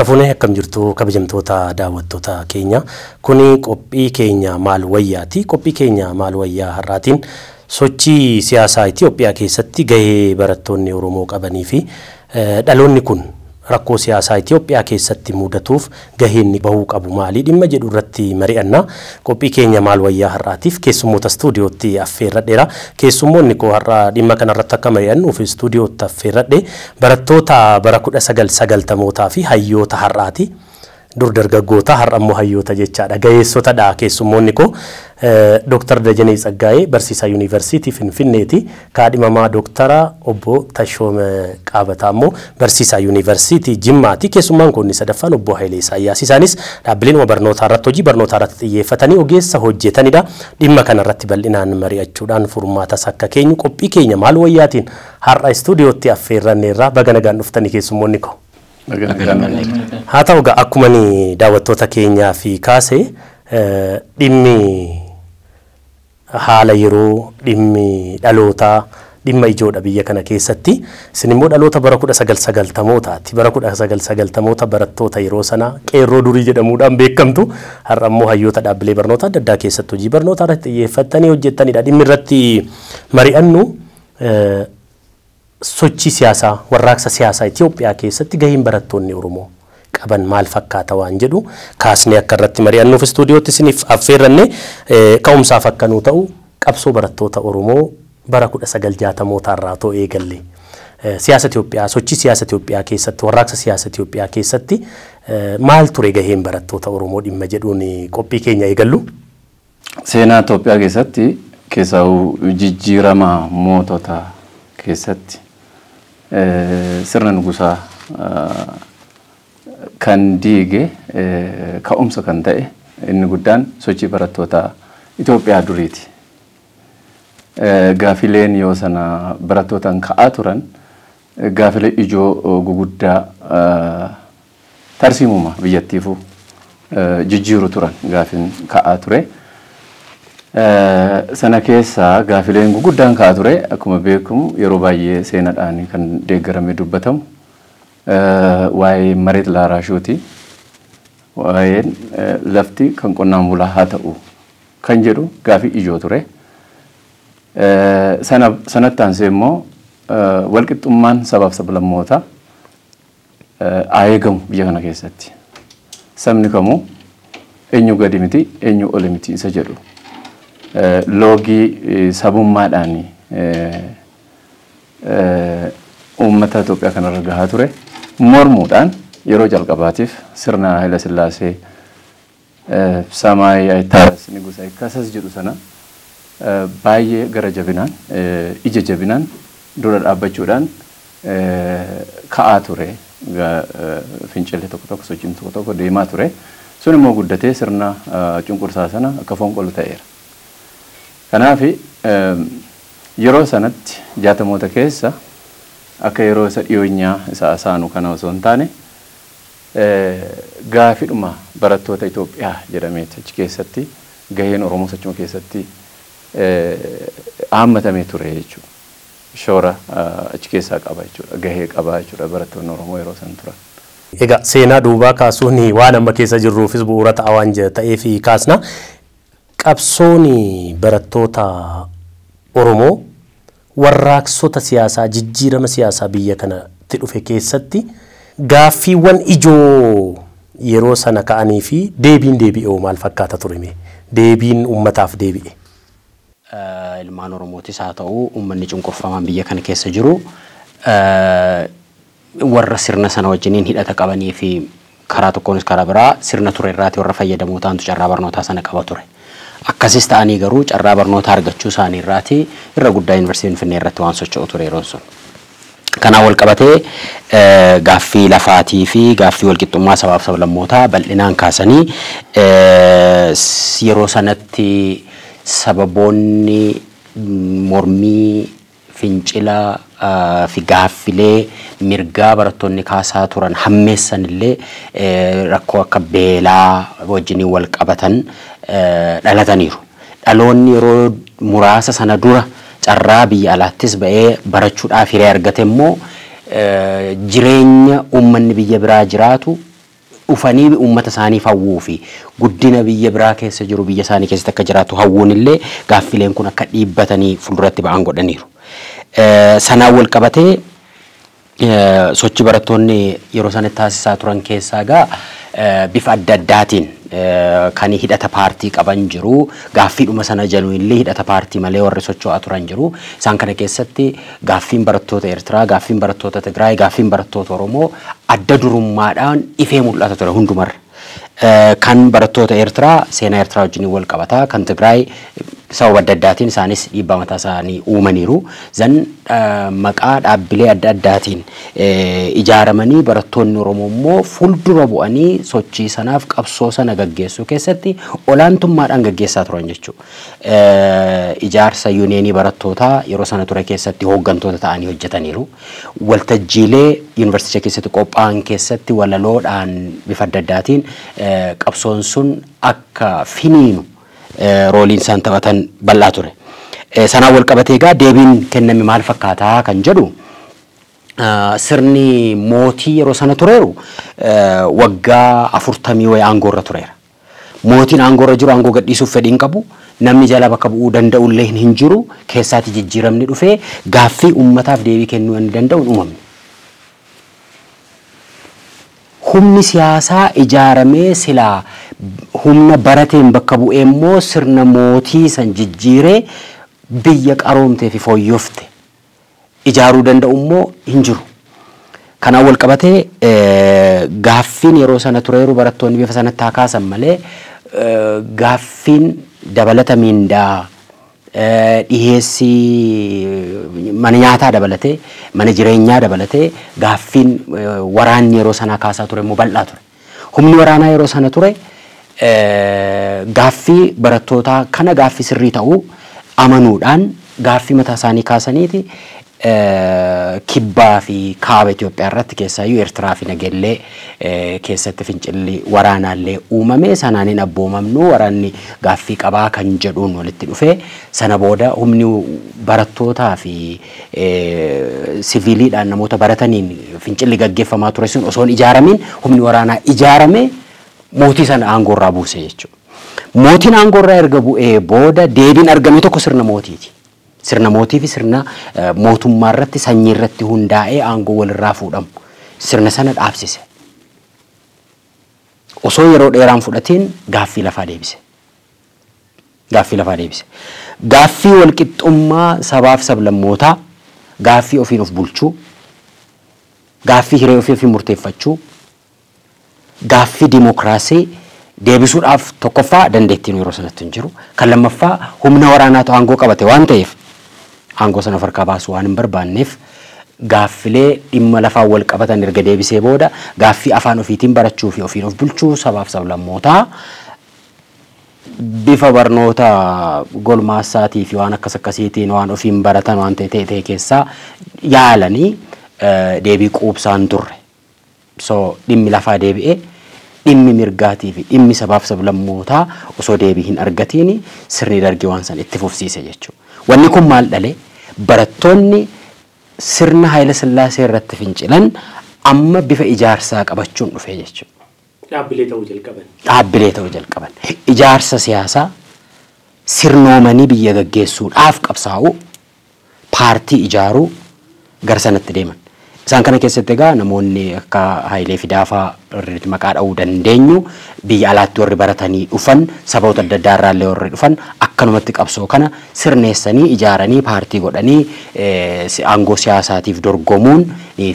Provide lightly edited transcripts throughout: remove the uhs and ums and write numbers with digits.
Harka fuunee akkam jirtu kabajamtoota daawwattoota keenya. Kuni qophii keenya maal wayyaati. Qophii keenya maal wayyaa har'aatiin sochii siyaasaa Itoophiyaa keessatti gahee barattoonni Oromoo qabanii fi dhaloonni kun rakkoo siyaasaa Itoophiyaa keessatti mudatuuf gaheen inni bahuu qabu maali dhimma jedhu irratti mari'anna. Qophii keenya maal wayyaa har'aatiif keessummoota istuudiyootti affeerradheera. Keessummoonni koo har'a dhimma kanarratti akka mari'annuuf istuudiyootti affeerradhe barattoota bara 1990mootaa fi hayyoota har'aati. Dur dargaggoota, har'a immoo hayyoota jechaadha. Gaheessotadha keessummoonni koo. Dooktar Dajanee Tsaggaayee barsiisaa Yuunivarsiitii Finfinneeti. Kaadhimamaa Dooktara obbo Tashoome Qaabataa immoo barsiisaa Yuunivarsiitii Jimmaati. Keessummaan kun inni sadaffaan obbo Hayilee Isaayyaas. Isaanis dhaabbileen barnootaa irratti hojii barnootaa irratti xiyyeeffatanii ogeessa hojjetanidha. Dhimma kana irratti bal'inaan mari'achuudhaan furmaatas akka keenyu qophii keenya maal wayyaatiin har'a istuudiyootti affeerranneerra. Baga nagaan dhuftanii keessummoonni koo. Haa ta'u egaa akkuma ani daawwattoota keenyaa fi kaase, dhimmi haala yeroo, dhimmi dhalootaa dhimma ijoodha biyya kana keessatti. Isin immoo dhaloota bara 1990mootaati. Bara 1990moota barattoota yeroo sanaa qeerroo durii jedhamuudhaan beekamtu. Har'a immoo hayyoota dhaabbilee barnoota adda addaa keessatti hojii barnootaa irratti xiyyeeffattanii hojjettanidha. Dhimmi irratti mari'annu sochii siyaasaa, warraaqsa siyaasaa Itoophiyaa keessatti gaheen barattoonni Oromoo qaban maal fakkaata waan jedhu kaasnee akka irratti mari'annuuf istuudiyootti isiniif affeerranne. Ka'umsaaf akka nuu ta'u qabsoo barattoota Oromoo bara 1960mootaa irraa ta'u eegalle. Siyaasa Itoophiyaa, sochii siyaasa Itoophiyaa keessatti, warraaqsa siyaasa Itoophiyaa keessatti maal ture gaheen barattoota Oromoo dhimma jedhuun qophii keenya eegallu. Seenaa Itoophiyaa keessatti, keessaa jijjiirama mootota keessatti, sirna nugusaa kan diige, ka'umsa kan ta'e inni guddaan sochii barattoota Itoophiyaa duriiti. Gaafileen yoo sana barattootaan ka'aa turan gaafilee ijoo guguddaa tarsiimuma biyyattiifuu jijjiiru turan gaafin ka'aa ture. Sana keessaa gaafileen guguddaan ka'aa ture, akkuma beekamu yeroo baay'ee seenaadhaan kan deeggaramee dubbatamu, waa'ee መሬት ላራሹuti. Waa'een lafti kan qonnaan bulaa haa ta'u kan jedhu gaafii ijoo ture. Sanatti aansee immoo walqixxummaan sabaaf sablammootaa haa eegamu biyya kana keessatti. Sabni kamuu eenyu gadi miti, eenyu oli miti isa jedhu. Loogii sabummaadhaan uummata Itoophiyaa kanarra gahaa ture mormuudhaan yeroo jalqabaatiif sirna Haayila Sillaasee ሰማይ አይታረስ ንጉሥ አይካሰስ jedhu sana baay'ee gara jabinaan, ija jabinaan dura dhaabbachuudhaan ka'aa ture. Fincilli tokko tokko, sochiin tokko tokko deemaa ture. Sun immoo guddatee sirna cunqursaa sana akka fonqolu ta'eera. Kanaaf yeroo sanatti jaatamoota keessa akka yeroo isa dhiyoonyaa isa asaanu kana osoo hin taane, gaafidhuma barattoota Itoophiyaa jedhameeti achi keessatti gaheen Oromoo achuma keessatti haammatamee ture jechuudha. Shoora achi keessaa qaba jechuudha. Gahee qaba jechuudha barattoonni Oromoo yeroo san turan. Egaa seenaa duubaa kaasuun waan amma keessa jirruufis bu'uura ta'a waan ta'eef kaasna. Qabsoon barattoota Oromoo warraaqsota siyaasaa, jijjiirama siyaasaa biyya kanatti dhufe keessatti gaaffiiwwan ijoo yeroo sana ka'anii fi deebiin deebi'ee maal fakkaata ture mee? Deebiin uummataaf deebi'e. Ilmaan Oromootis haa ta'u uummanni cunqurfamaan biyya kana keessa jiru warra sirna sana wajjiniin hidhata qabanii fi karaa tokkoonis karaa biraa sirna ture irraati warra fayyadamoo ta'antu carraa barnootaa sana qaba ture. Akkasis ta'anii garuu carraa barnootaa argachuu isaanii irraati irra guddaa Yuunivarsiitii Finfinnee irratti waan socho'u ture yeroon sun. Kanaan wal qabatee gaaffii lafaatii fi gaaffii walqixxummaa sabaaf sablammootaa bal'inaan kaasanii, yeroo sanatti sababoonni mormii, fincila fi gaaffilee mirgaa barattoonni kaasaa turan hammeessan illee rakkoo akka beelaa wajjiniin wal qabatan dhalataniiru. Dhaloonni yeroo muraasa sana dura carraa biyya alaattis ba'ee barachuudhaaf hiree argate immoo jireenya uummanni biyya biraa jiraatu Dhufanii uummata isaaniif hawwuu fi guddina biyya biraa keessa jiru biyya isaanii keessatti akka jiraatu hawwuun illee gaaffileen kun akka dhiibbatanii fuulduratti ba'an godhaniiru. Sanaan wal qabatee sochii barattoonni yeroo sanatti taasisaa turan keessaa egaa bifa adda addaatiin kan hidhata paartii qaban jiru, gaaffiidhuma sana jalu illee hidhata paartii malee warri socho'aa turan jiru. Isaan kana keessatti gaaffiin barattoota Eertiraa, gaaffiin barattoota Tigraay, gaaffiin barattoota Oromoo adda durummaadhaan ifee mul'ata ture hundumarra. Kan barattoota Eertiraa seenaa Eertiraa wajjin wal qabata, kan Tigraay sababa adda addaatiin isaanis dhiibbaa mataa isaanii uumaniiru. Zan maqaa dhaabbilee adda addaatiin ijaaramanii barattoonni Oromoo immoo fuuldura bu'anii sochii sanaaf qabsoo sana gaggeessuu keessatti olaantummaadhaan gaggeessaa turan jechuudha. Ijaarsa yuuniyeenii barattootaa yeroo sana ture keessatti hooggantoota ta'anii hojjetaniiru. Waltajjiilee yuunivarsiitii keessatti qophaa'an keessatti walaloodhaan bifa adda addaatiin qabsoon sun akka finiinu rooliin isaan taphatan bal'aa ture. Sanaan wal qabatee egaa deebiin kenname maal fakkaataa kan jedhu, sirni mootii yeroo sana tureeru waggaa 40 wayii aangoorra tureera. Mootiin aangoorra jiru aangoo gadhiisuuf fedhii hin qabu. Namni jala bakka bu'uu danda'u illee hin jiru. Keessaatti jijjiiramni dhufee gaaffii uummataaf deebii kennuu hin danda'u hin uumamne. Humni siyaasaa ijaaramee silaa humna barateen bakka bu'ee immoo sirna mootii san jijjiiree biyya qaroomtee fi fooyyofte ijaaruu danda'u immoo hin jiru. Kanaan wal qabatee gaaffiin yeroo sana tureeru barattoonni bifa sanatti haa kaasan malee, gaaffiin dabalata miindaa, dhiheessii mana nyaataa dabalatee, mana jireenyaa dabalatee gaaffiin waraanni yeroo sanaa kaasaa ture immoo bal'aa ture. Humni waraanaa yeroo sana ture gaaffii barattootaa kana gaaffii sirrii ta'uu amanuudhaan gaaffii mataa isaanii kaasaniiti kibbaa fi kaaba Itoophiyaa irratti, keessaayyuu Eertiraa fi Nagellee keessatti fincilli waraanaallee uumame. Sanaan hin abboomamnu, waraanni gaaffii qabaa kan jedhuun walitti dhufe. Sana booda humni barattootaa fi siviiliidhaan namoota barataniin fincilli gaggeeffamaa ture sun osoo hin ijaaramiin humni waraanaa ijaarame mootii sana aangoorraa buuse jechuudha. Mootiin aangoorraa erga bu'ee booda deebiin argame tokko sirna mootiiti. Sirna mootii fi sirna mootummaa irratti, sanyii irratti hundaa'ee aangoo walirraa fuudhamu. Sirna sana dhaabsise. Osoo yeroo dheeraan fudhatiin gaaffii lafaa deebise. Gaaffii lafaa deebise. Gaaffii walqixxummaa sabaaf sablammootaa, gaaffii ofiin of bulchuu, gaaffii hiree ofii ofii murteeffachuu, gaaffii dimokiraasii deebisuudhaaf tokkoffaa dandeettiin yeroo sanatti hin jiru. Kan lammaffaa humna waraanaatu aangoo qabate waan ta'eef aangoo sana of harkaa baasuu waan hin barbaanneef, gaaffilee dhimma lafaan wal qabatan erga deebisee booda gaaffii afaan ofiitiin barachuu fi ofiin of bulchuu sabaaf sablammootaa bifa barnoota golmaassaatii fi waan akkas akkasiitiin waan ofiin baratan waan ta'e ta'e keessaa yaalanii deebii quubsaan turre. So dhimmi lafaa deebi'ee, dhimmi mirgaatii fi dhimmi sabaaf sablammootaa osoo deebii hin argatiin sirni Dargii waan san itti fufsiise jechuudha. Wanni kun maal dhale? Barattoonni sirna Haayila Sillaasee irratti fincilan amma bifa ijaarsaa qabachuun dhufe jechuudha. Dhaabbilee ta'uu jalqaban. Dhaabbilee ta'uu jalqaban. Ijaarsa siyaasaa sirnoomanii biyya gaggeessuudhaaf qabsaa'uu, paartii ijaaruu gara sanatti deeman. Isaan kana keessatti egaa namoonni akka Hayilee Fidaafaa warri nuti maqaa dha'uu dandeenyu, biyya alaatti warri baratanii dhufan, saboota adda addaa irraa illee warri dhufan akkanumatti qabsoo kana sirneessanii ijaaranii paartii godhanii aangoo siyaasaatiif dorgomuun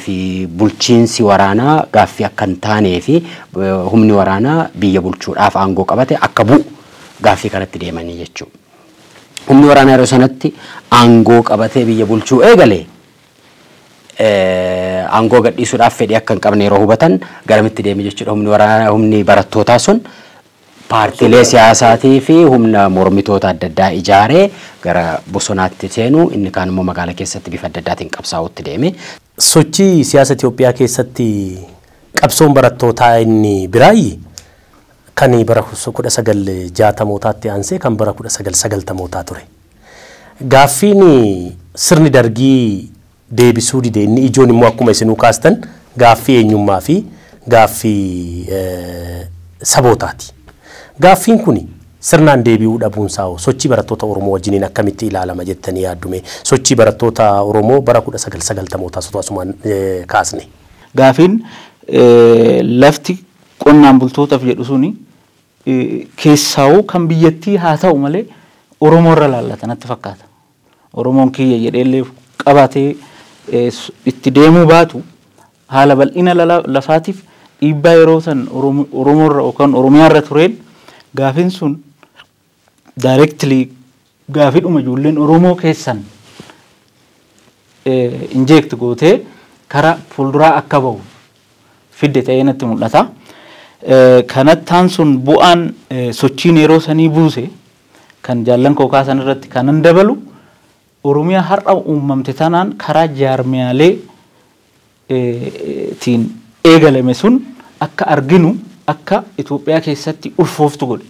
fi bulchiinsi waraanaa gaaffii akka hin taanee fi humni waraanaa biyya bulchuudhaaf aangoo qabate akka bu'u gaaffii kanatti deemanii jechuudha. Humni waraanaa yeroo sanatti aangoo qabatee biyya bulchuu eegale aangoo gadhiisuudhaaf fedhii akka hin qabne yeroo hubatan garamitti deeme jechuudha? Humni waraanaa, humni barattootaa sun paartiilee siyaasaatii fi humna mormitoota adda addaa ijaaree gara bosonaatti seenu, inni kaan immoo magaalaa keessatti bifa adda addaatiin qabsaa'utti deeme. Sochii siyaasa Itoophiyaa keessatti qabsoon barattootaa inni biraayi kan bara 1960mootaatti aansee kan bara 1990mootaa ture. Gaaffiin sirni Dargii deebisuu dide inni ijoon immoo akkuma isinuu kaastan gaaffii eenyummaa fi Gaaffii sabootaati. Gaaffiin kuni sirnaan deebi'uu dhabuunsaa sochii barattoota Oromoo wajjiniin akkamitti ilaalama jettanii yaaddume? Sochii barattoota Oromoo bara 1990mootaa asumaan kaasne. Gaafiin lafti qonnaan bultootaaf jedhu suni keessaa'uu kan biyyattii haa ta'u malee Oromoo irra laallata natti fakkaata. Oromoon kiyya jedheellee qabatee itti deemuu baatu haala bal'ina lafaatiif dhiibbaa yeroo san Oromoo irra yookaan Oromiyaa irra tureen gaafiin sun directly gaafiidhuma ijoolleen Oromoo keessan inject gootee karaa fuulduraa akka bahu fidde ta'ee natti mul'ata. Kanattaan sun bu'aan sochiin yeroo sanii buuse kan jaallan koo kaasan irratti kanan dabalu Oromiyaa har'a uumamte tanaan karaa jaarmiyaalee tiin eegalame sun akka arginu akka Itoophiyaa keessatti ulfooftu godhe.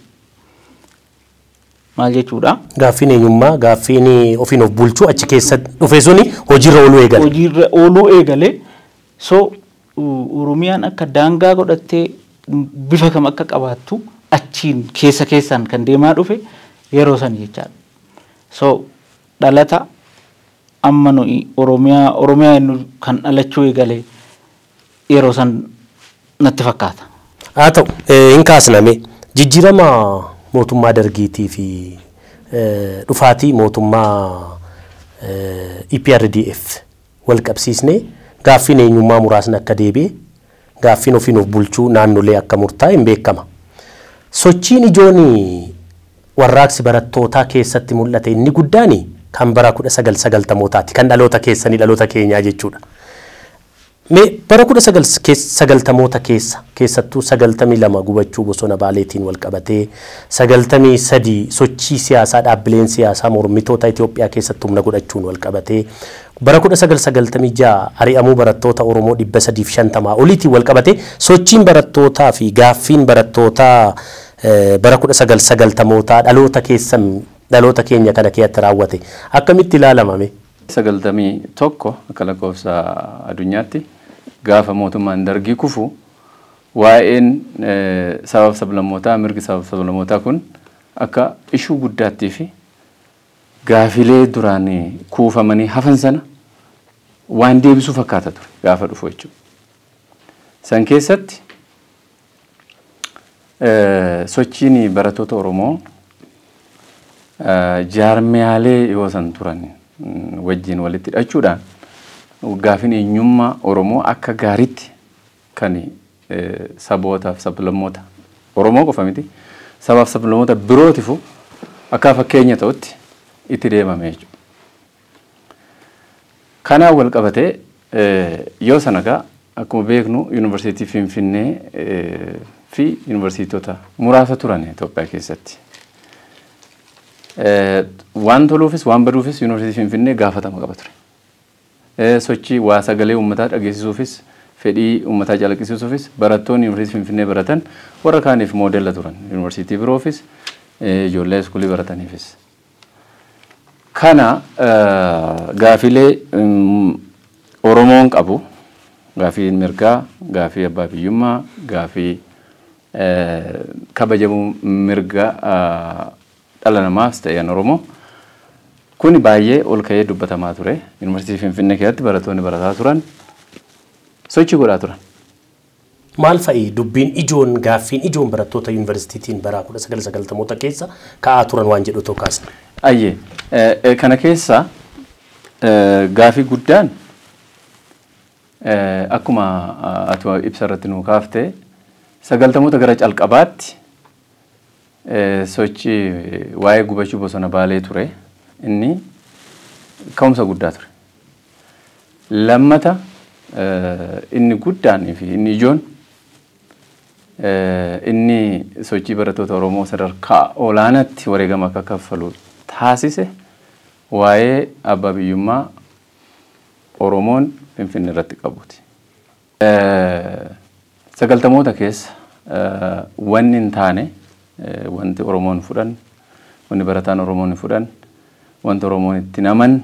Maal jechuudha? Gaaffiin eenyummaa, gaaffiin ofiin of bulchuu achi keessa dhufe suni hojiirra ooluu eegale. Hojiirra ooluu eegale. So Oromiyaan akka daangaa godhattee bifa kam akka qabaattu achiin keessa keessaan kan deemaa dhufe yeroo san jechaadha. So dhalata amma nuyi Oromiyaa jennu kan dhalachuu eegale yeroo san natti fakkaata. Haa ta'u, hin kaasname jijjiirama mootummaa dargiitii fi dhufaatii mootummaa EPRDF wal qabsiisnee gaaffiin eenyummaa muraasni akka deebi'e, gaaffiin ofiin of bulchuu naannolee akka murtaa'e hin beekama. Sochiin ijoon warraaqsi barattootaa keessatti mul'ate inni guddaan kan bara 1990mootaati, kan dhaloota keessanii, dhaloota keenyaa jechuudha. Mee bara 1990moota keessa, keessattuu 92 gubachuu bosona Baaleetiin wal qabatee, 93 sochii siyaasaa dhaabbileen siyaasaa mormitoota Itoophiyaa keessatti humna godhachuun wal qabatee, bara 1996 ari'amuu barattoota Oromoo 350 oliitiin wal qabatee, sochiin barattootaa fi gaaffiin barattootaa bara 1990mootaa dhaloota keessan, dhaloota keenya kana keessatti raawwate akkamitti ilaalamame? 91 akka lakkoofsa addunyaatti gaafa mootummaan dargii kufu waa'een sabaaf sablammootaa, mirgi sabaaf sablammootaa kun akka ishuu guddaattii fi gaafilee duraan kuufamanii hafan sana waan deebisuu fakkaata ture gaafa dhufu jechuudha. San keessatti sochiin barattoota Oromoo jaarmiyaalee yoo san turan wajjin walitti hidhachuudhaan gaafin eenyummaa Oromoo akka gaariitti kan sabootaaf sablammoota Oromoo qofa miti, sabaaf sablammoota birootifu akka fakkeenya ta'utti itti deemame jechuudha. Kanaan wal qabatee yoo sana gaa akkuma beeknu Yuunivarsiitii Finfinnee fi yuunivarsiitota muraasa turan Itoophiyaa keessatti. Waan toluufis waan baduufis Yuunivarsiitii Finfinnee gaafatama qaba ture. Sochii waa sagalee uummataa dhageessisuufis, fedhii uummataa calaqqisiisuufis barattoonni Yuunivarsiitii Finfinnee baratan warra kaaniif moodela turan. Yuunivarsiitii biroofis, ijoollee iskuulii barataniifis. Kana gaafilee Oromoon qabu, gaafii mirgaa, gaafii abbaa biyyummaa, gaafii kabajamuu mirga dhala namaas ta'e Oromoo kuni baay'ee ol ka'ee dubbatamaa ture. Yuunivarsiitii Finfinnee keessatti barattoonni barataa turan sochii godhaa turan. Maal fa'i dubbiin ijoon, gaaffiin ijoon barattoota yuunivarsiitiin bara 1990moota keessa ka'aa turan waan jedhu tokko kaasne? Ayyee, kana keessa gaafii guddaan akkuma ati ibsa irratti nuu kaaftee 90moota gara calqabaatti sochii waa'ee gubachuu bosona Baalee ture. Inni ka'umsa guddaa ture. Lammata inni guddaan fi inni ijoon inni sochii barattoota Oromoo sadarkaa olaanaatti wareegama akka kaffalu taasise waa'ee abbaa biyyummaa Oromoon Finfinnee irratti qabuuti. 90moota keessa wanni hin taane, wanti Oromoon fudhan, wanni barataan Oromoon fudhan, wanti Oromoon itti naman,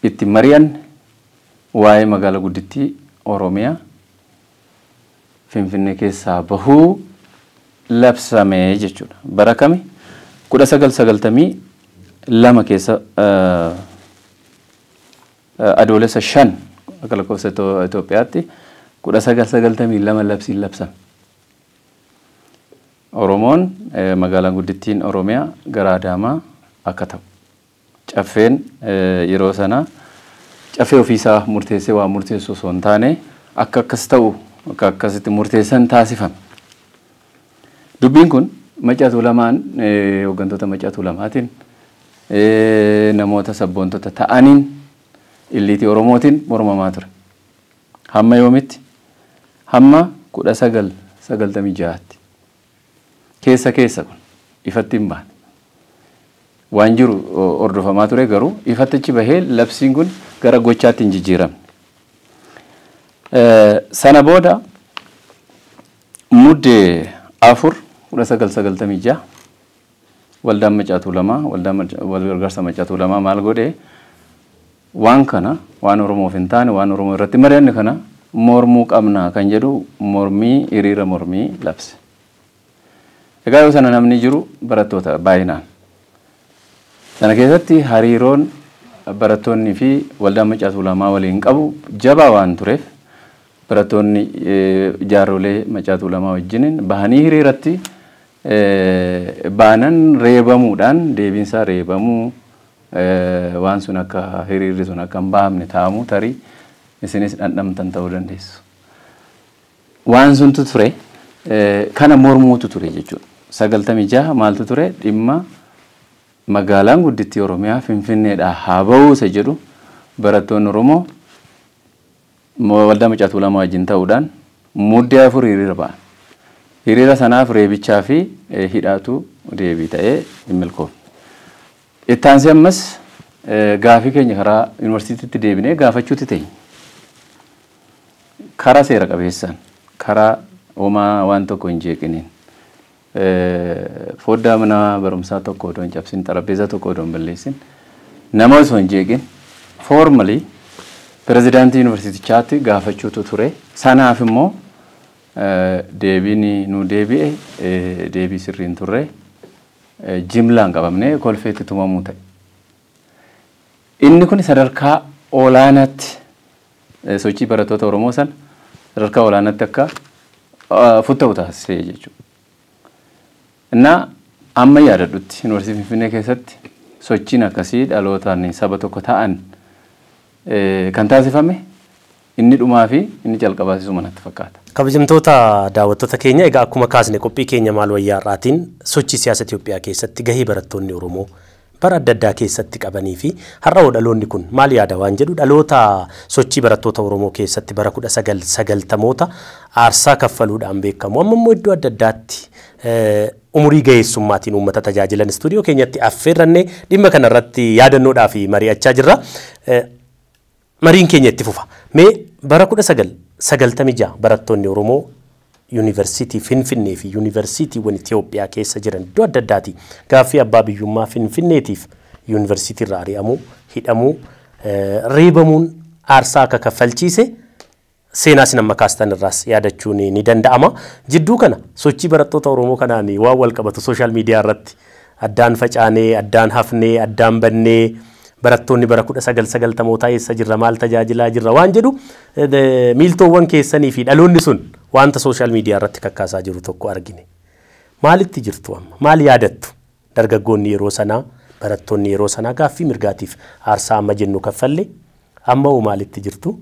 itti mari'an waa'ee magaalaa guddittii Oromiyaa Finfinnee keessaa bahuu labsame jechuudha. Bara kami 1992 keessa Adoolessa 5 akka lakkoofsa Itoophiyaatti 1992 labsiin labsame. Oromoon magaalaan guddittiin Oromiyaa gara Adaamaa akka ta'u. Caffeen yeroo sana caffee ofiisaa murteessee waan murteessu osoo hin taane akka akkas ta'u akka akkasitti murteessan taasifame. Dubbiin kun Macaa Tuulamaan hooggantoota Macaa Tuulamaatiin namoota sabboontota ta'aniin illiitii Oromootiin mormamaa ture. Hamma yoomitti? Hamma 1996tti. Keessa keessa kun ifatti hin baane. Waan jiru hordofamaa ture garuu ifatti achi bahee labsiin kun gara gochaatti hin jijjiiramne. Sana booda Muddee 4 1996 waldaan Macaa Tuulamaa waldaan wal gargaarsa Macaa Tuulamaa maal godhee waan kana waan Oromoof hin taane waan Oromoo irratti mari'anne kana mormuu qabna kan jedhu mormii hiriira mormii labse. Egaa yoo sana namni jiru barattoota baay'inaan. Sana keessatti hariiroon barattoonni fi waldaan Macaa Tuulamaa waliin qabu jabaa waan tureef barattoonni jaarrolee Macaa Tuulamaa wajjiniin bahanii hiriiratti baanan reebamuudhaan deebiinsaa reebamuu waan sun akka hiriirri sun akka hin bahamne taa'amuu tarii isinis dhandhamtan ta'uu dandeessu. Waan suntu ture kana mormuutu ture jechuudha. 96 maaltu ture dhimma magaalaan guddittii Oromiyaa Finfinneedhaa haa bahuu isa jedhu barattoonni Oromoo waldaa Macaa Tuulamaa wajjin ta'uudhaan Muddee 4 hiriira ba'an. Hiriira sanaaf reebichaa fi hidhaatu deebii ta'ee hin milkoofne. Itti aansee ammas gaafii keenya karaa yuunivarsiitiitti deebinee gaafachuutti teenye. Karaa seera qabeessaan karaa homaa waan tokko hin jeeqiniin foddaa mana barumsaa tokko odoo hin cabsin xarapheezaa tokko odoo hin balleessin nama osoo hin jeeqin formally pirezidaantii yuunivarsiitichaatti gaafachuutu ture. Sanaaf immoo deebiin nu deebi'e deebii sirriin turre jimlaan qabamnee Kolfeetti tumamuu ta'e. Inni kun sadarkaa olaanaatti sochii barattoota Oromoo sana sadarkaa olaanaatti akka futta'u taasisee jechuudha. Innaa amma yaadadhutti yuunivarsiitii Finfinnee keessatti sochiin akkasii dhalootaan saba tokko ta'an kan taasifame inni dhumaa fi inni jalqabaasisuma natti fakkaata. Kabajamtoota daawwattoota keenya, egaa akkuma kaasne qophii keenya maal wayyaa irraatiin sochii siyaasa Itoophiyaa keessatti gahee barattoonni Oromoo bara adda addaa keessatti qabanii fi har'a hoo dhaloonni kun maal yaada waan jedhu dhaloota sochii barattoota Oromoo keessatti bara 1990moota aarsaa kaffaluudhaan beekamu amma immoo iddoo adda addaatti umurii ga'eessummaatiin uummata tajaajilan istuudiyoo keenyatti affeerrannee dhimma kanarratti yaadannoodhaa fi mari'achaa jirra. Mariin keenya itti fufa. Mee bara 1996 barattoonni Oromoo yuunivarsiitii Finfinnee fi yuunivarsiitiiwwan Itoophiyaa keessa jiran iddoo adda addaati gaaffii abbaa biyyummaa Finfinneetiif yuunivarsiitii irraa ari'amuu, hidhamuu, reebamuun aarsaa akka kaffalchiise seenaa isin amma kaastan irraas yaadachuun ni danda'ama. Jidduu kana sochii barattoota Oromoo kanaan waan wal qabatu social media irratti addaan facaanee, addaan hafnee, addaan bannee barattoonni bara 1990mootaa eessa jirra, maal tajaajilaa jirra waan jedhu miiltoowwan keessanii fi dhaloonni sun wanta social media irratti kakkaasaa jiru tokko argine. Maalitti jirtu amma? Maal yaadattu? Dargaggoonni yeroo sanaa, barattoonni yeroo sanaa gaaffii mirgaatiif aarsaa amma jennu kaffalle amma hoo maalitti jirtu?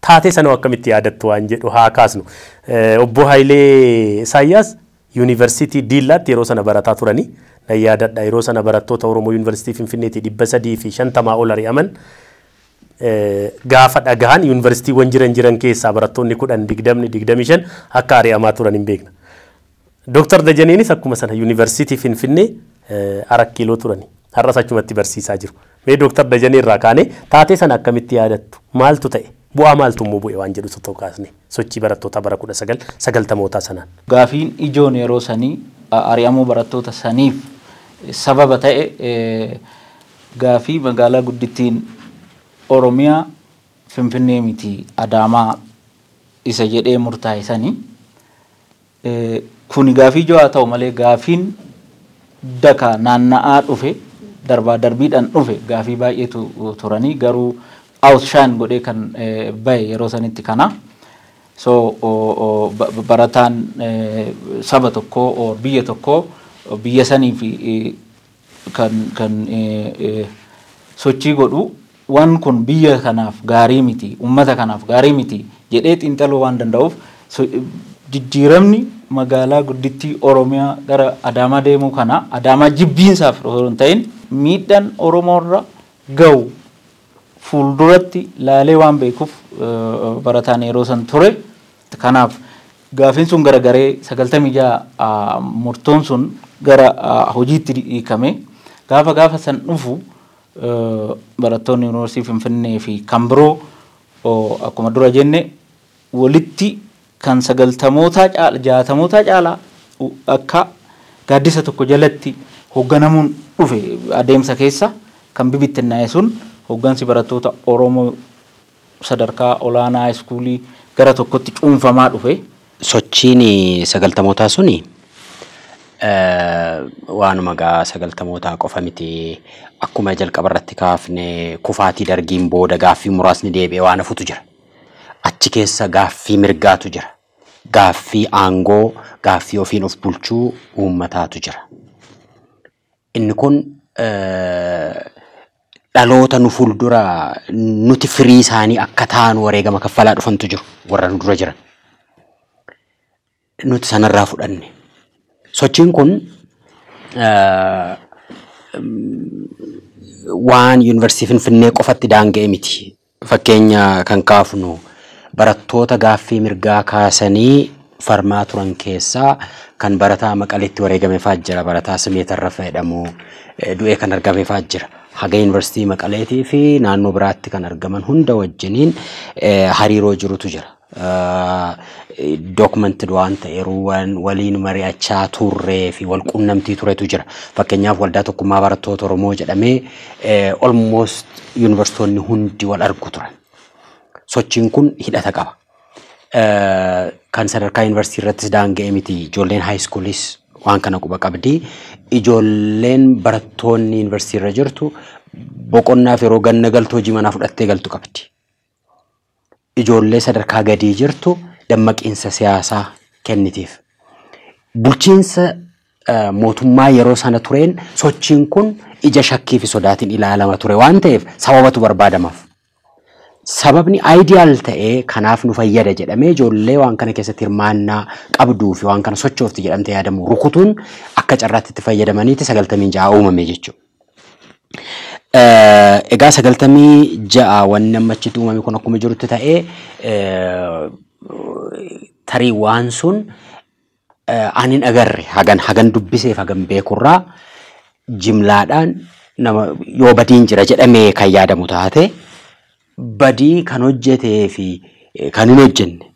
Taatee sana akkamitti yaadattu waan jedhu haa kaasnu. Obbo Hayilee Isaayyaas yuunivarsiitii Diillaatti yeroo sana barataa turanii nan yaadadha. Yeroo sana barattoota Oromoo yuunivarsiitii Finfinneetii 350 ol ari'aman gaafa dhagahan yuunivarsiitiiwwan jiran keessaa barattoonni 10, 20, 25 akka ari'amaa turan hin beekna. Dooktar Dajaneenis akkuma sana yuunivarsiitii Finfinnee 4 kiiloo turani. Har'as achumatti barsiisaa jiru. Mee Dooktar Dajanee irraa kaanee taatee sana akkamitti yaadattu? Maaltu ta'e? Bu'aa maaltu immoo bu'e waan jedhu tokko kaasne sochii barattoota bara 1990mootaa sanaan. Gaafiin ijoon yeroo sanii ari'amuu barattoota saniif sababa ta'e gaafii magaalaa guddittiin Oromiyaa Finfinnee miti Adaamaa Isa jedhee murtaa'e sanii kuni gaafii ijoo haa ta'u malee, gaafiin daka naanna'aa dhufe, darbaa darbiidhaan dhufe, gaafii baay'eetu turanii, garuu outshine godhee kan bahe yeroo sanitti kana. So barataan saba tokkoo or biyya tokkoo biyya sanii fi kan sochii godhu waan kun biyya kanaaf gaarii miti, ummata kanaaf gaarii miti jedhee xiinxaluu waan danda'uuf, jijjiiramni magaalaa guddittii Oromiyaa gara Adaamaa deemuu kana Adaamaa jibbiinsaaf osoo hin ta'in, miidhaan Oromoorra ga'u fuulduratti laalee waan beekuuf barataan yeroo san ture. Kanaaf gaafiin sun garagaree 96 murtoon sun gara hojiitti hiikame. Gaafa san dhufu barattoonni Yuunivarsiitii Finfinnee fi kan biroo, akkuma dura jenne, walitti kan sagaltamootaa caala, jaatamootaa caalaa akka gaaddisa tokko jalatti hoogganamuun dhufe. Adeemsa keessa kan bibittinnaa'e sun hooggansi barattoota Oromoo sadarkaa olaanaa iskuulii gara tokkotti cuunfamaa dhufe. Sochiin sagaltamootaa suni waanuma gaa sagaltamootaa qofa miti. Akkuma jalqaba irratti kaafne, kufaatii dargiin booda gaaffii muraasni deebi'ee waan hafutu jira. Achi keessa gaaffii mirgaatu jira. Gaaffii aangoo, gaaffii ofiin of bulchuu uummataatu jira. Inni kun dhaloota nu fuuldura nuti firii isaanii akka taanu wareegama kaffalaa dhufantu jiru, warra nu dura jiran. Nuti sanarraa fudhanne. Sochiin kun waan Yuunivarsiitii Finfinnee qofatti daanga'e miti. Fakkeenya kan kaafnu, barattoota gaaffii mirgaa kaasanii farmaa turan keessaa kan barataa Maqaleetti wareegame fa'aa jira. Barataa Simee Tarrafa jedhamu du'ee kan argame fa'aa jira. Haga Yuunivarsiitii Maqaleetii fi naannoo biraatti kan argaman hunda wajjiniin hariiroo jirutu jira. Documented waan ta'eeru waliin mari'achaa turree fi wal quunnamtii turetu jira. Fakkeenyaaf, Waldaa Tokkummaa Barattoota Oromoo jedhamee almost yuunivarsiitonni hundi wal argu turan. Sochiin kun hidhata qaba. Kan sadarkaa yuunivarsiitii irrattis daanga'e miti. Ijoolleen high schoolis waan kana quba qabdi. Ijoolleen barattoonni yuunivarsiitii irra jirtu boqonnaaf yeroo ganna galtu hojii manaa fudhattee galtu qabdi. Ijoollee sadarkaa gadii jirtu dammaqiinsa siyaasaa kennitiif. Bulchiinsa mootummaa yeroo sana tureen sochiin kun ija shakkii fi sodaatiin ilaalama ture waan ta'eef sababatu barbaadamaaf. Sababni ideal ta'ee kanaaf nu fayyada jedhamee ijoollee waan kana keessatti hirmaannaa qabduu fi waan kana sochoofti jedhamtee yaadamu rukutuun akka carraatti itti fayyadamaniiti 96 uumame jechuudha. Egaa 96 wanni amma achitti uumame kun akkuma jirutti ta'ee, tarii waan sun ani hin agarre, hagan dubbiseef hagan beekurraa, jimlaadhaan nama yoo badiin jira jedhamee kan yaadamu taate, badii kan hojjetee fi kan hin hojjenne,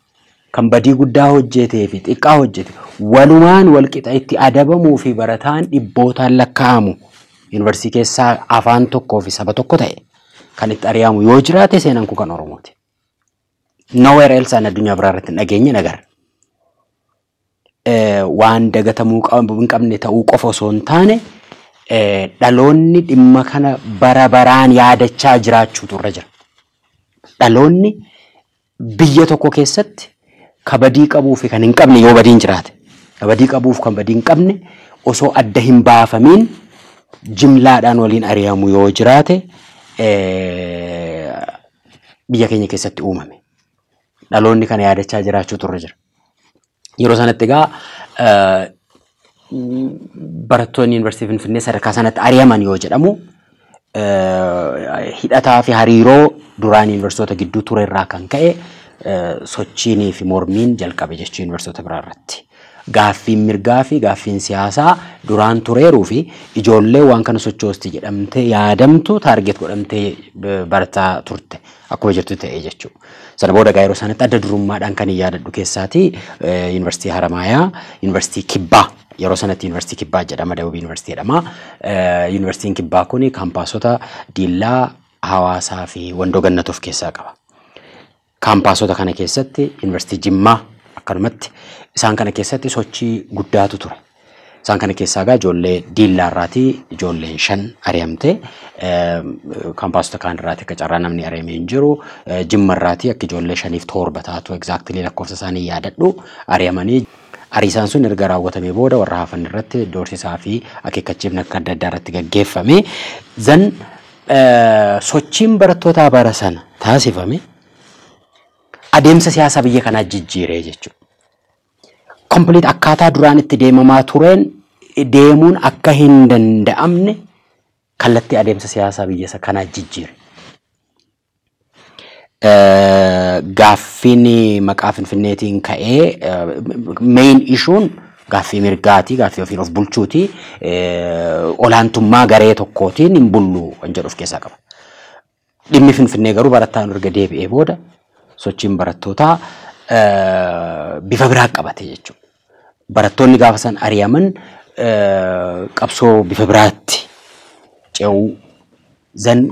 kan badii guddaa hojjetee fi xiqqaa hojjete walumaan walqixa itti adabamuu fi barataan dhibbootaan lakkaa'amu yuunivarsiitii keessaa afaan tokkoo fi saba tokko ta'e kan itti ari'amu yoo jiraate, seenaan kun kan Oromooti. Nowhere else an addunyaa biraa irratti hin dhageenye nagarra. Waan dagatamuu hin qabne ta'uu qofa osoo hin taane, dhaloonni dhimma kana bara baraan yaadachaa jiraachuutu irra jira. Dhaloonni biyya tokko keessatti ka badii qabuu fi kan hin qabne, yoo badiin jiraate, ka badii qabuuf kan badii hin qabne osoo adda hin baafamiin jimlaadhaan waliin ari'amu yoo jiraate, biyya keenya keessatti uumame. Dhaloonni kana yaadachaa jiraachuutu irra jira. Yeroo sanatti egaa barattoonni Yuunivarsiitii Finfinnee sadarkaa sanatti ari'aman yoo jedhamu, hidhataa fi hariiroo duraan yuunivarsiitota gidduu ture irraa kan ka'e sochiinii fi mormiin jalqabe jechuu yuunivarsiitota biraa irratti. Gaaffiin mirgaa fi gaaffiin siyaasaa duraan tureeruu fi ijoollee waan kana sochoosti jedhamtee yaadamtu target godhamtee barataa turte akkuma jirtu ta'e jechuudha. Sana booda egaa yeroo sanatti adda durummaadhaan kan hin yaadadhu keessaati Yuunivarsiitii Haramaayaa, Yuunivarsiitii Kibbaa, yeroo sanatti Yuunivarsiitii Kibbaa jedhama, Dabub Yuunivarsiitii jedhama. Yuunivarsiitiin Kibbaa kun kaampaasota Diillaa, Hawaasaa fi Wandoo Gannat of keessaa qaba. Kaampaasota kana keessatti Yuunivarsiitii Jimmaa akkanumatti isaan kana keessatti sochii guddaatu ture. Isaan kana keessaa egaa ijoollee Diillaa irraatii ijoolleen 5 ari'amte, kaampaasota kaan irraatii akka carraa namni ari'amee hin jiru, Jimma irraatii akka ijoollee 5 fi 7 taatu exactly lakkoofsa isaanii yaadadhu ari'amanii. Ariisaan sun erga raawwatamee booda warra hafan irratti doorsisaa fi akeekkachiifni akka adda addaa irratti gaggeeffame. Zan sochiin barattootaa bara sana taasifame adeemsa siyaasaa biyya kanaa jijjiiree jechuudha. Complete akkaataa duraan itti deemamaa tureen deemuun akka hin danda'amne kallattii adeemsa siyaasaa biyya kanaa jijjiire. Gaaffiin maqaa Finfinneetiin ka'ee main issuun gaaffii mirgaati, gaaffii ofiin of bulchuuti, olaantummaa garee tokkootiin hin bullu kan jedhu of keessaa qaba. Dhimmi Finfinnee garuu barataan erga deebi'ee booda sochiin barattootaa bifa biraa qabate jechuudha. Barattoonni gaafa san ari'aman qabsoo bifa biraatti ce'uu, zan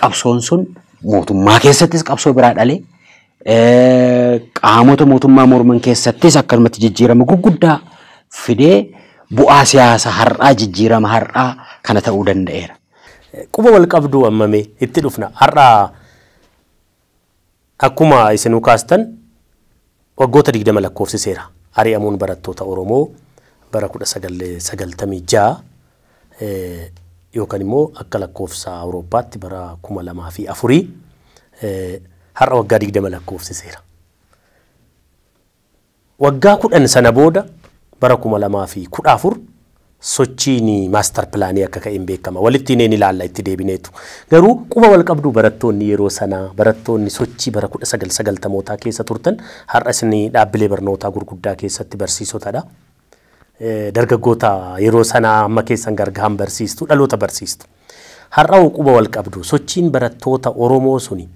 qabsoon sun mootummaa keessattis qabsoo biraa dhalee, qaamota mootummaa morman keessattis akkanumatti jijjiirama gurguddaa fidee bu'aa siyaasa har'aa jijjiirama har'aa kana ta'uu danda'eera. Quba wal qabduu ammamee itti dhufna. Har'aa akkuma isinuu kaastan waggoota 20 lakkoofsiseera. Ari'amuun barattoota Oromoo bara 1996 yookaan immoo akka lakkoofsa Awurooppaatti bara 2004 har'a waggaa 20 lakkoofsiseera. Waggaa 10 sana booda bara 2014 sochiin maastar pilaanii akka ka'een beekama. Walitti ni ilaalla itti deebineetu. Garuu quba wal qabdu barattoonni yeroo sanaa, barattoonni sochii bara 1990mootaa keessa turtan har'a isin dhaabbilee barnootaa gurguddaa keessatti barsiisotadha. Dargaggoota yeroo sanaa amma keessan gargahan barsiistu, dhaloota barsiistu. Har'a quba wal qabdu sochiin barattoota Oromoo suni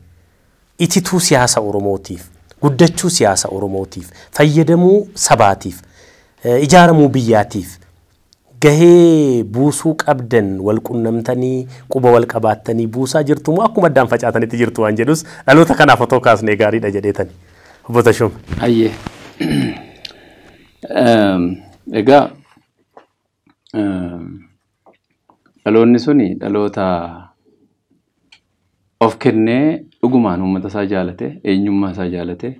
itituu siyaasa Oromootiif, guddachuu siyaasa Oromootiif, fayyadamuu sabaatiif, ijaaramuu biyyaatiif gahee buusuu qabdan wal qunnamtanii quba wal qabaattanii buusaa jirtu moo akkuma addaan facaatanitti jirtu waan jedhus dhaloota kanaaf otoo kaasnee gaariidha jedheetani. Obbo Tashoom. Ayyee. Egaa dhaloonni suni dhaloota of kennee dhugumaan uummata isaa jaalate, eenyummaa isaa jaalate,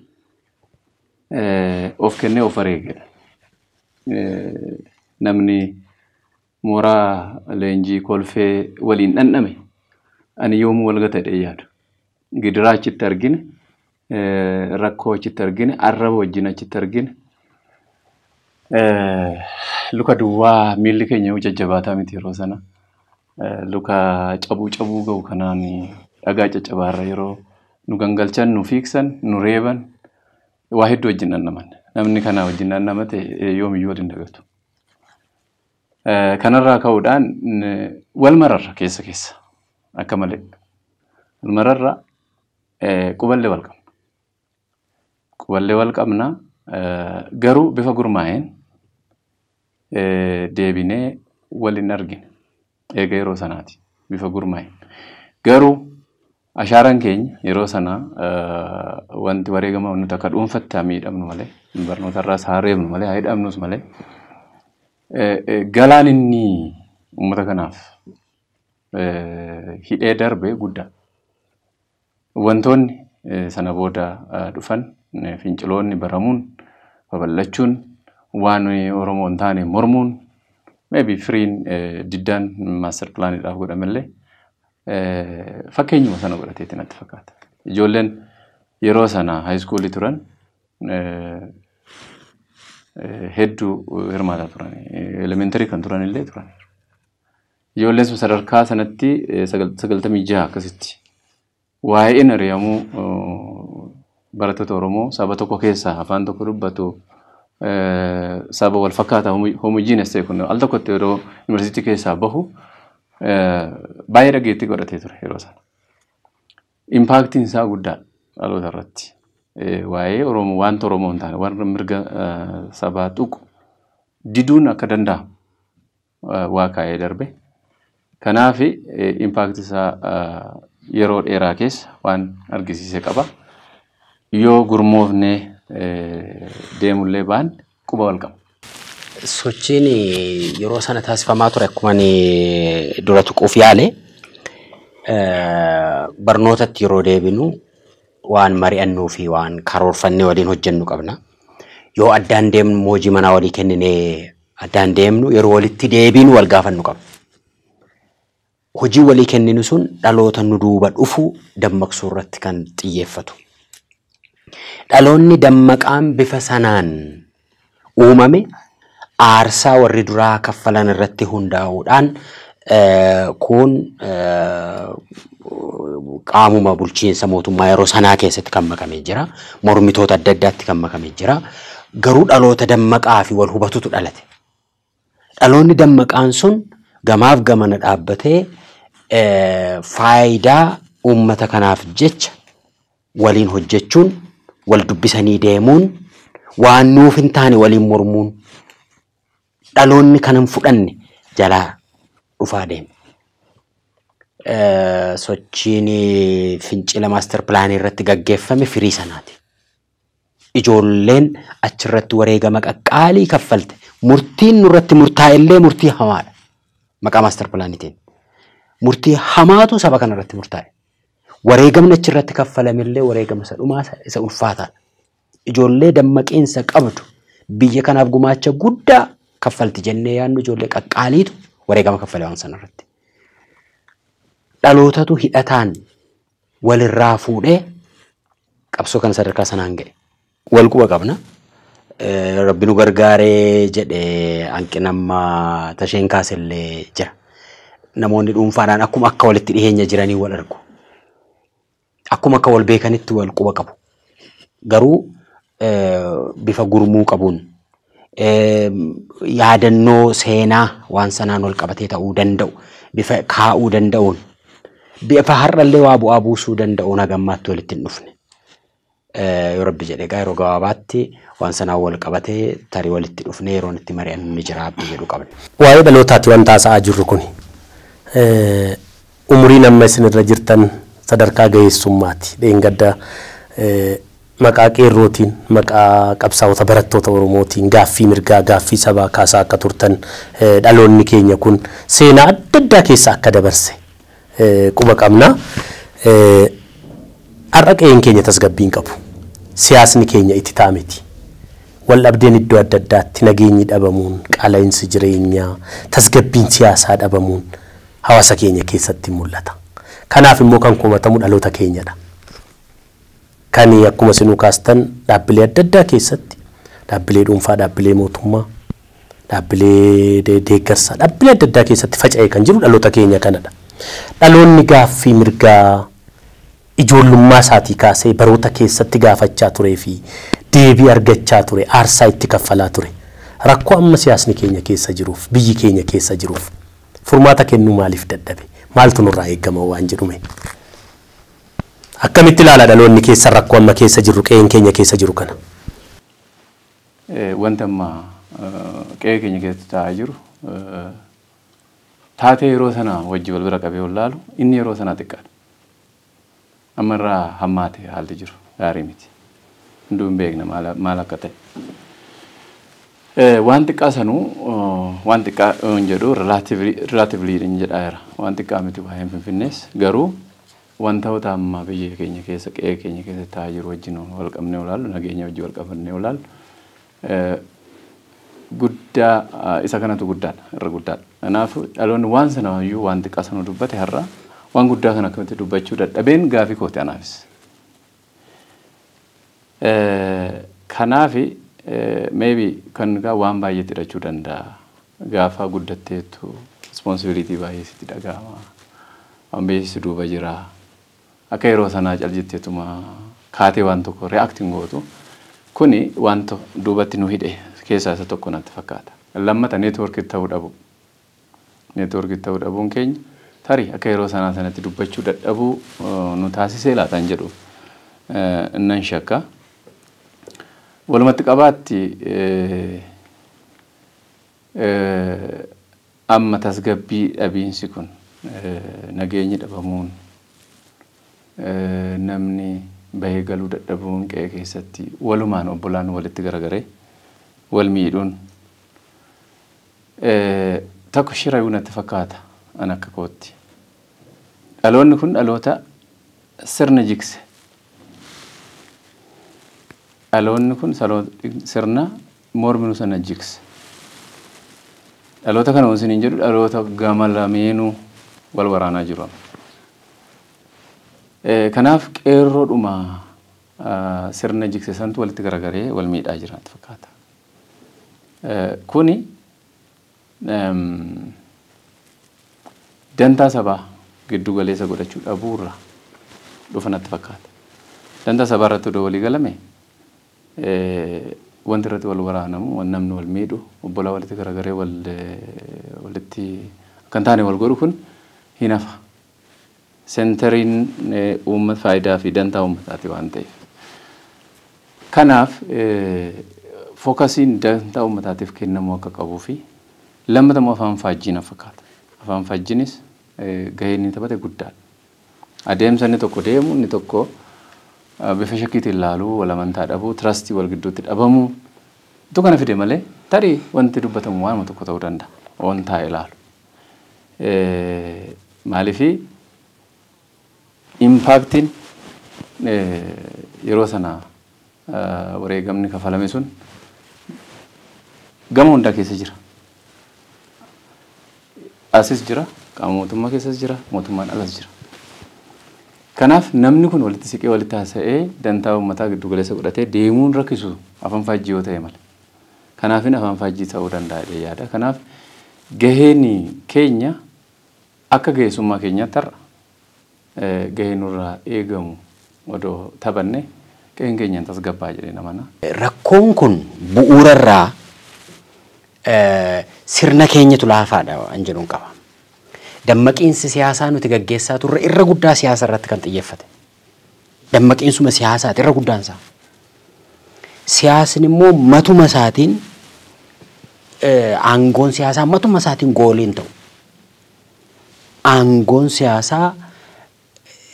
of kennee of wareegedha. Namni mooraa leenjii kolfee waliin dhandhame ani yoomuu wal gata jedhee yaadu. Gidiraa achitti argine, rakkoo achitti argine, arraba wajjin achitti argine. Luka duwwaa miilli keenya yoo jajjabaataa miti yeroo sana. Luka cabuu cabuu ga'u kanaan dhagaa caccabaarra yeroo nu gangalchan, nu fiigsan, nu reeban waa hedduu wajjin dhandhaman. Namni kana wajjin dhandhamate yoomiyyuu wal hin dagatu. Kanarraa ka'uudhaan wal mararra keessa keessa akka malee wal mararra quballee wal qabna. Quballee wal qabna garuu bifa gurmaa'een deebinee wal hin argine eega yeroo sanaati bifa gurmaa'een. Garuu ashaaraan keenya yeroo sana wanti wareegama nuti akka dhuunfaatti haa miidhamnu malee barnootarraas haa reebnu malee haa hidhamnus malee galaan inni uummata kanaaf hidhee darbe guddaa. Wantoonni sana booda dhufan finciloonni baramuun babal'achuun waan Oromoo hin taane mormuun maybe firiin diddaan maaster pilaaniidhaaf godhamellee fakkeenyuma sana godhateetti natti fakkaata. Ijoolleen yeroo sana haayiskuulii turan hedduu hirmaataa turan. Elementarii kan turan illee turan. Ijoolleen sun sadarkaa sanatti 96 akkasitti waa'een ari'amuu barattoota Oromoo saba tokko keessaa afaan tokko dubbatu saba wal fakkaataa homojiinas ta'e kun al tokkotti yeroo yuunivarsiitii keessaa bahu baay'ee dhageettii godhatee ture yeroo sana. Impaaktiin isaa guddaa dhaloota irratti. Waa'ee Oromoo wanta Oromoo hin taane warra mirga sabaa tuqu diduun akka danda'amu waa kaa'ee darbe. Kanaaf impaakti isaa yeroo dheeraa keessa waan argisiise qaba. Yoo gurmoofnee deemullee baan quba wal qaba. Sochiin yeroo sana taasifamaa ture akkuma ani dura tuquuf yaale, barnootatti yeroo deebinu waan mari'annuu fi waan karoorfannee waliin hojjennu qabna. Yoo addaan deemnu hojii manaa walii kenninee addaan deemnu, yeroo walitti deebinu wal gaafannu qabna. Hojii walii kenninu sun dhaloota nu duuba dhufu dammaqsuu irratti kan xiyyeeffatu. Dhaloonni dammaqaan bifa sanaan uumame aarsaa warri duraa kaffalan irratti hundaa'uudhaan, kun qaamuma bulchiinsa mootummaa yeroo sanaa keessatti kan makamee jira. Mormitoota adda addaatti kan makamee jira. Garuu dhaloota dammaqaa fi wal hubatutu dhalate. Dhaloonni dammaqaan sun gamaaf gamana dhaabbatee faayidaa uummata kanaaf jecha waliin hojjechuun, wal dubbisanii deemuun, waan nuuf hin taane waliin mormuun, dhaloonni kan hin fudhanne jalaa dhufaa deeme. Sochiin fincila master planii irratti gaggeeffame firii sanaati. Ijoolleen achirratti wareegama qaqqaalii kaffalte, murtiin nurratti murtaa'e illee murtii hamaadha. Maqaa master planiitiin. Murtii hamaatu saba kanarratti murtaa'e. Wareegamni achirratti kaffalame illee wareegama isa dhumaa, isa ulfaataadha. Ijoollee dammaqeensa qabdu, biyya kanaaf gumaacha guddaa kaffalti jennee yaadnu, ijoollee qaqqaaliitu wareegama kaffale waan sanarratti. Dhalootatu hidhataan walirraa fuudhee qabsoo kana sadarkaa sanaan ga'e. Wal quba qabna. Rabbi nu gargaaree jedhee hanqina amma tasheen kaasellee jira. Namoonni dhuunfaadhaan akkuma akka walitti dhiheenya jiranii wal argu. Akkuma akka wal beekanitti wal quba qabu. Garuu bifa gurmuu qabuun, yaadannoo seenaa waan sanaan wal qabatee ta'uu danda'u, bifa kaa'uu danda'uun, bifa har'allee waa bu'aa buusuu danda'uun hagammaatti walitti hin dhufne. Yoo Rabbi jedhe egaa yeroo gabaabaatti waan sanaan wal qabatee tarii walitti dhufnee yeroon itti mari'annu ni jira abdii jedhu qabna. Waa'ee dhalootaati wanta haasa'aa jirru kuni. Umuriin amma isinirra jirtan sadarkaa ga'eessummaati. Dheengadda maqaa qeerrootiin, maqaa qabsaa'ota barattoota Oromootiin gaaffii mirgaa, gaaffii sabaa kaasaa akka turtan, dhaloonni keenya kun seenaa adda addaa keessa akka dabarse quba qabna. Har'a qe'een keenya tasgabbii hin qabu. Siyaasni keenya itti miti. Wal dhabdeen iddoo adda addaatti, nageenyi dhabamuun, qaala'insi jireenyaa, tasgabbiin siyaasaa dhabamuun hawaasa keenya keessatti mul'ata. Kanaaf immoo kan komatamu dhaloota keenyadha. Kan akkuma isinuu kaastan dhaabbilee adda addaa keessatti, dhaabbilee dhuunfaa, dhaabbilee mootummaa, dhaabbilee deeggarsaa, dhaabbilee adda addaa keessatti faca'ee kan jiru dhaloota keenya kanadha. Dhaloonni gaaffii mirgaa ijoollummaa isaatii kaasee baroota keessatti gaafachaa turee fi deebii argachaa ture, aarsaa itti kaffalaa ture, rakkoo amma siyaasni keenya keessa jiruuf, biyyi keenya keessa jiruuf furmaata kennuu maaliif dadhabe? Maaltu nurraa eegama waan jedhume? Akkamitti ilaala dhaloonni keessa rakkoo amma keessa jiru, qe'een keenya keessa jiru kana? Wanta amma qe'ee keenya keessatti ta'aa jiru, taatee yeroo sana wajji wal bira qabee ol laalu, inni yeroo sana xiqqaadha. Amma irraa hammaate haalli jiru gaarii miti. Hunduu hin beekna maal akka ta'e. Waan xiqqaa sanuu, waan xiqqaa hin jedhu, relatively hin jedhaa jira. Waan xiqqaa miti waa'een Finfinnees, garuu wantoota amma biyya keenya keessa, qe'ee keenya keessa ta'aa jiru wajjin wal qabnee olaallu, nageenya wajjin wal qabannee olaallu, guddaa isa kanatu guddaadha, irra guddaadha. Kanaaf dhaloonni waan sana iyyuu, waan xiqqaa sana dubbate, har'a waan guddaa kana akkamitti dubbachuu dadhabeen gaafii kooti anaafis. Kanaaf maybe kan waan baay'eetti hidhachuu danda'a. Gaafa guddatteettu responsibility baay'ee sitti dhaga'ama. Waan beeksisu duuba jira. Akka yeroo sanaa cal jetteetuma kaatee waan tokko reacting gootu. Kuni wanta duubatti nu hidhe keessaa isa tokko natti fakkaata. Lammata, networkii ta'uu dhabu. Networkii ta'uu dhabuun keenya tarii akka yeroo sanaa sanatti dubbachuu dadhabuu nu taasisee laataan jedhu nan shakka. Walumatti qabaatti, amma tasgabbii dhabiinsi kun, nageenyi dhabamuun, namni Bahee galuu dadhabuun qe'ee keessatti walumaan obbolaan walitti garagaree wal miidhuun tokko shirayuu natti fakkaata an akka kootti. Dhaloonni kun dhaloota sirna jigse. Dhaloonni kun sirna morminu sana jigse. Dhaloota kana wanti hin jedhu dhaloota gama lameenuu wal waraanaa jiru. Kanaaf qeerroodhuma sirna jigse santu walitti garagaree wal miidhaa jira natti fakkaata. Kuni dantaa sabaa giddu galeessa godhachuu dhabuurra dhufa natti fakkaata. Dantaa sabaa irratti odoo walii galame wanti irratti wal waraanamu, namni wal miidhu, obbolaa walitti garagaree walitti akka hin taane wal godhu kun hin hafa. Seentariin uummata faayidaa fi dantaa uummataati waan ta'eef. Kanaaf fookasiin dantaa uummataatiif kennamuu akka qabuu fi lammatammoo afaan faajjii na fakkaata. Afaan faajjiinis gahee inni taphate guddaadha. Adeemsa inni tokko deemu inni tokko bifa shakkiitiin ilaaluu, wal amantaa dhabuu, tirastii wal gidduutti dhabamuu utuu kana fide malee tarii wanti dubbatamu waanuma tokko ta'uu danda'a. Waan taa'e ilaalu. Maaliifii impaaktiin yeroo sana wareegamni kafalame sun gama hundaa keessa jira. Asis jira, qaama mootummaa keessas jira, mootummaan alas jira. Kanaaf namni kun walitti siqee walitti haasa'ee dantaa uummataa giddu galeessa godhatee deemuun rakkisu afaan faajjii yoo ta'e malee. Kanaafin afaan faajjii ta'uu danda'a jedhee yaada. Kanaaf gaheen keenya akka ga'eessummaa keenyaatti har'a gahee nurraa eegamu odoo taphanne gaheen keenya tasgabbaa jedhee namana. Rakkoon kun bu'uurarraa sirna keenyatu laafaadha an jedhuun qaba. Dammaqiinsi siyaasaa nuti gaggeessaa turre irra guddaa siyaasa irratti kan xiyyeeffate. Dammaqiinsuma siyaasaati irra guddaan isaa. Siyaasni immoo matuma isaatiin aangoon siyaasaa matuma isaatiin goolii hin ta'u. Aangoon siyaasaa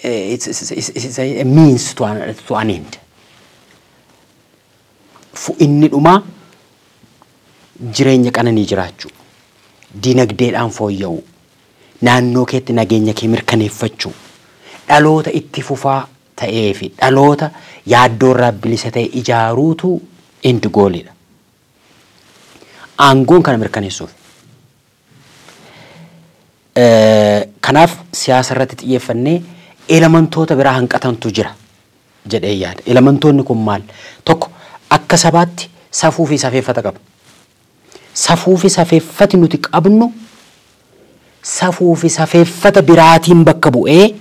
it's a means to an end. Inni dhumaa jireenya qananii jiraachuu, dinagdeedhaan fooyya'uu, naannoo keetti nageenya kee mirkaneeffachuu, dhaloota itti fufaa ta'ee fi dhaloota yaaddoorraa bilisa ta'e ijaaruutu end goolidha. Aangoon kana mirkaneessuuf. Kanaaf siyaasa irratti xiyyeeffannee elementoota biraa hanqatantu jira jedhee yaada. Elementoonni kun maal? Tokko akka sabaatti safuu fi safeeffata qabna. Safuu fi safeeffati nuti qabnu safuu fi safeeffata biraatiin bakka bu'ee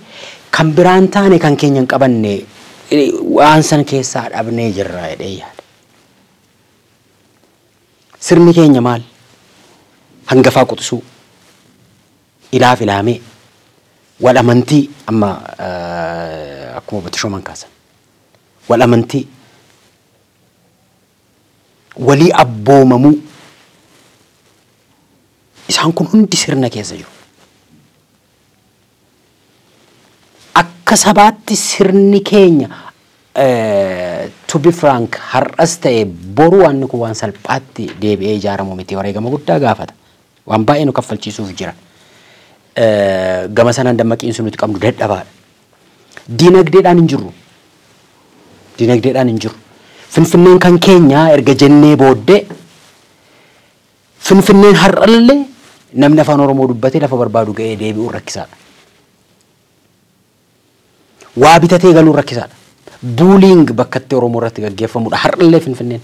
kan biraan taane kan keenya hin qabanne waan san keessaa dhabnee jirra jedhee yaada. Sirni keenya maal? Hangafaa quxisuu, ilaaf ilaamee, wal amantii amma akkuma obbo Tashoomaan kaasan. Wal amantii, walii abboomamuu, isaan kun hundi sirna keessa jiru. Akka sabaatti sirni keenya to be frank har'as ta'e boru waan kun waan salphaatti deebi'ee ijaaramu miti, wareegama guddaa gaafata. Waan baay'ee nu kaffalchiisuuf jira. Gama sanaan dammaqiinsi nuti qabnu dadhabaadha. Dinagdeedhaan hin jirru. Dinagdeedhaan hin jirru. Finfinneen kan keenya erga jennee booddee Finfinneen har'allee namni afaan Oromoo dubbatee lafa barbaadu ga'ee deebi'uun rakkisaadha. Waa bitatee galuun rakkisaadha. Buuliing bakka itti Oromoo irratti gaggeeffamudha. Har'allee Finfinneen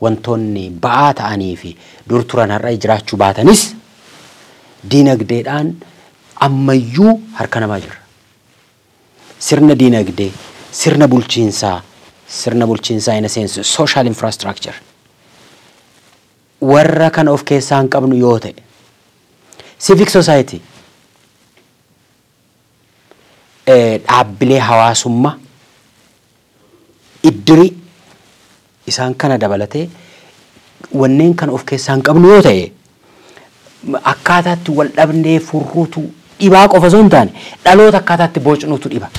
wantoonni ba'aa ta'anii fi dur turan har'a jiraachuu baatanis dinagdeedhaan ammayyuu harka namaa jirra. Sirna dinagdee, sirna bulchiinsaa, sirna bulchiinsaa in a sense social infrastructure warra kana of keessaa hin qabnu yoo ta'e civic society dhaabbilee hawaasummaa iddirii isaan kana dabalatee wanneen kana of keessaa hin qabnu yoo ta'e akkaataatti wal dhabnee furruutu dhibaa qofa osoo hin taane dhaloota akkaataatti bocnuutu dhiba.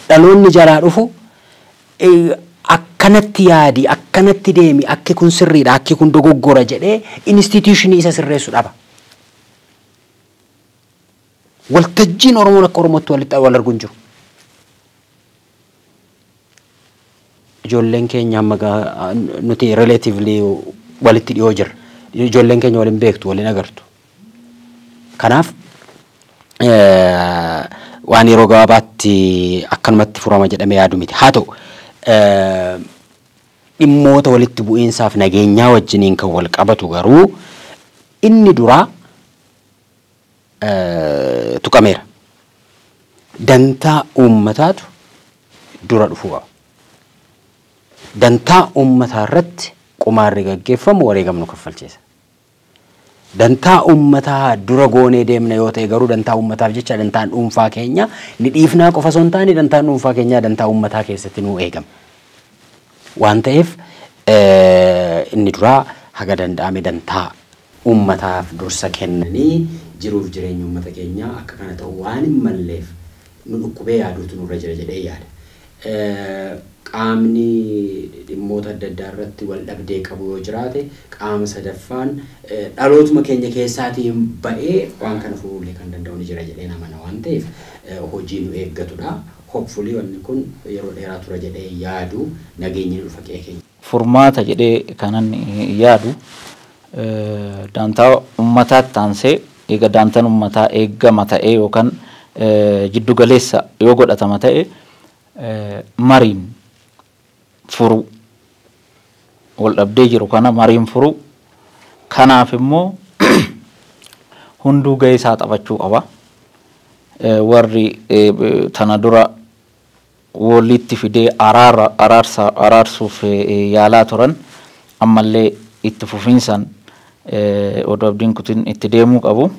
Dhaloonni jalaa dhufu akkanatti yaadi, akkanatti deemi, akki kun sirriidha, akki kun dogoggora jedhee instituushinii isa sirreessu dhaba. Waltajjiin Oromoon akka Oromootti walitti wal argu hin jiru. Ijoolleen keenya amma nuti relatively walitti dhiyoo jirra. Ijoolleen keenya waliin beektu, waliin agartu. Kanaaf waan yeroo gabaabaatti akkanumatti furama jedhamee yaadu miti. Haa ta'u dhimmoota walitti bu'iinsaaf nageenyaa wajjiniin kan wal qabatu garuu inni duraa tuqameera. Dantaa uummataatu dura dhufuu qaba. Dantaa uummataa irratti qumaarri gaggeeffamu wareegamnu kaffalchiisa. Dantaa uummataa dura goonee deemna yoo ta'e garuu dantaa uummataaf jecha dantaan dhuunfaa keenya ni dhiifnaa qofa osoo hin taane dantaan dhuunfaa keenyaa dantaa uummataa keessatti nuu eegama. Waan ta'eef inni duraa haga danda'ame dantaa uummataaf dursa kennanii jiruuf jireenya uummata keenyaa akka kana ta'u waan hin malleef nu dhukkubee yaaduutu nurra jira jedhee yaada. Qaamni dhimmoota adda addaa irratti wal dhabdee qabu yoo jiraate qaama sadaffaan dhalootuma keenya keessaatiin ba'ee waan kana furuullee kan danda'u ni jira jedhee amana waan ta'eef hojii nu eeggatudha. Hopefully wanni kun yeroo dheeraa tura jedhee yaadu nageenyi nu dhufa qe'ee keenya. Furmaata jedhee kanan yaadu dantaa uummataatti aansee eega dantaan uummataa eegama ta'ee yookaan jiddu galeessa yoo godhatama ta'e mariin furuu wal dhabdee jiru kana mariin furuu kanaaf immoo hunduu gahee isaa taphachuu qaba. Warri tana dura walitti fidee araarsuuf yaalaa turan ammallee itti fufiinsaan odoo abdiin kutin itti deemuu qabu.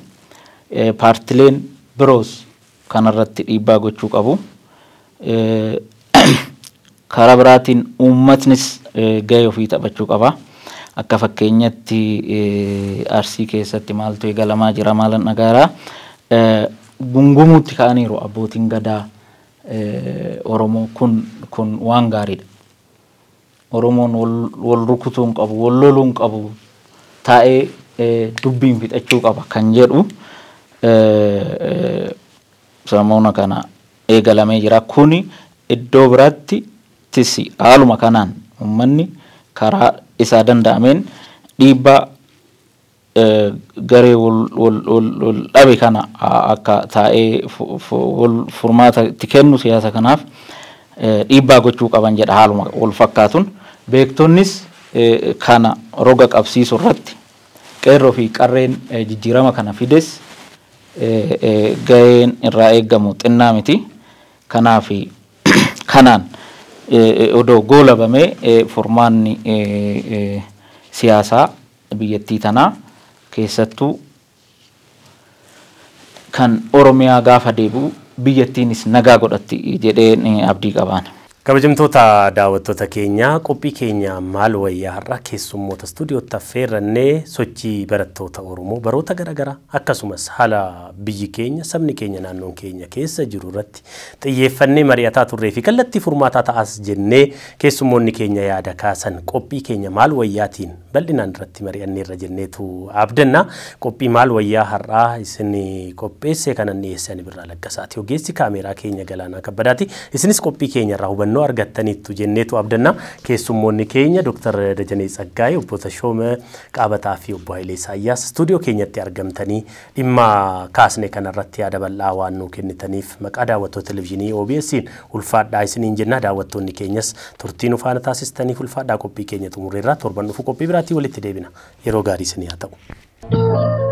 Paartileen biroos kanarratti dhiibbaa gochuu qabu. Karaa biraatiin uummatnis gahee ofii taphachuu qaba. Akka fakkeenyatti Arsii keessatti maaltu eegalamaa jira maalan dhagaaraa gungumuutti ka'aniiru abbootiin gadaa Oromoo kun waan gaariidha. Oromoon wal rukutuu hin qabu, wal loluu hin qabu, taa'ee dubbiin fixachuu qaba kan jedhu samoona kana eegalamee jira. Kuni iddoo biraatti tisi haaluma kanaan uummanni karaa isaa danda'ameen dhiibbaa garee wal dhabe kana akka taa'ee wal furmaata itti kennu siyaasa kanaaf dhiibbaa gochuu qaban jedha haaluma wal fakkaatuun. Beektonnis kana roga qabsiisuu irratti qeerroo fi qarreen jijjiirama kana fides gaheen irraa eegamu xinnaa miti. Kanaaf kanaan odoo goolabamee furmaanni siyaasaa biyyattii tanaa keessattuu kan Oromiyaa gaafa deebi'u biyyattiinis nagaa godhatti jedhee abdii qabaan. Kabajamtoota daawwattoota keenyaa qophii keenya maal wayyaa har'a keessummoota istuudiyootti affeerrannee sochii barattoota Oromoo baroota garaagaraa akkasumas haala biyyi keenya sabni keenya naannoon keenya keessa jiru irratti xiyyeeffannee mari'ataa turree fi kallattii furmaataa ta'as jennee keessummoonni keenya yaada kaasan qophii keenya maal wayyaatiin bal'inaan irratti mari'anneerra jenneetu abdanna. Qophii maal wayyaa har'aa isin qopheesse kanan dhiyeessan Birraa Laggasaati. Ogeessi kaameeraa keenya Galaanaa Kabbadaati. Isinis qophii keenya irraa hubannoo argattaniittu jenneetu abdanna. Keessummoonni keenya Dr. Dajanee Tsaggaayee, Obbo Tashooma Qaabataa fi Obbo Hayilee Isaayyaas istuudiyoo keenyatti argamtanii dhimma kaasne kanarratti yaada bal'aa waan nuu kennitaniif maqaa daawwattoota televizyiinii OBS'n ulfaadhaa isiniin jenna. Daawwattoonni keenyas turtii nu faana taasistaniif ulfaadhaa qophii keenya xumurreerra. Torban dhufu qophii biraatii walitti deebina. Yeroo gaarii isinii haa ta'u.